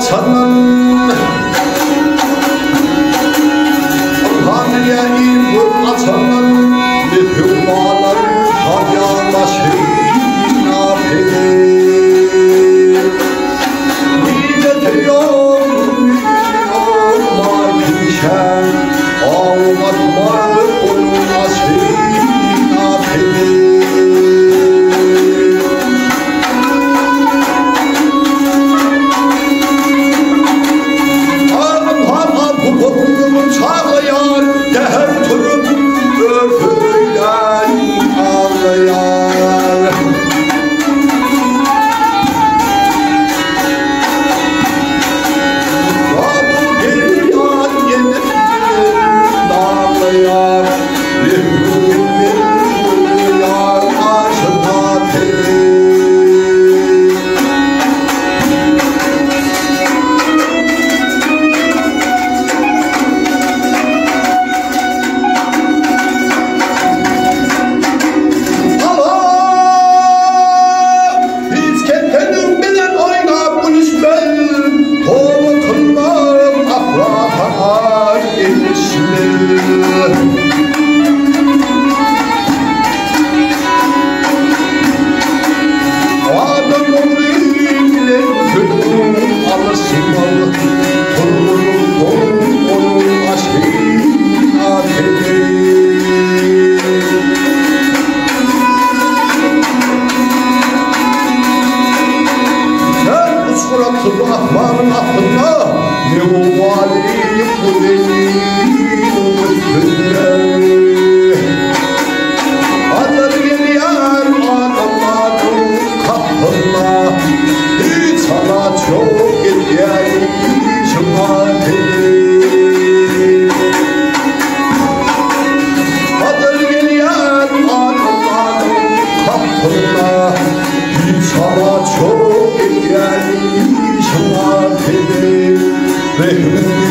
açandan Ylham gelýär il göz açandan Mehribanlar salýar başyna peýl Milleti ýok, ýok bar kişä Awmat bar onuň aşyna peýl. Çaglaýar, säher turup, örtüp öýlän aglaýar. Dady perýat edip daglaýar, Rehminden urýar aşyna peri. Hiç kepeniň bilen oýnap gülüşmez, Toba kylmak asla saňa ilişmez. Adam ogly bilen sözüň alyşmaz, Turgunyn soň onuň aşyna tebil. Sen uçguraksyz asmanyň astynda, Ne owaly bu zeminiň üstünde. Ajal gelýär adamlaryň kapyna, Hiç alaç ýok edýän işiň ahyry. Ajal gelýär adamlaryň kapyna, Hiç alaç ýok edýän işiň ahyry. Rehimiň.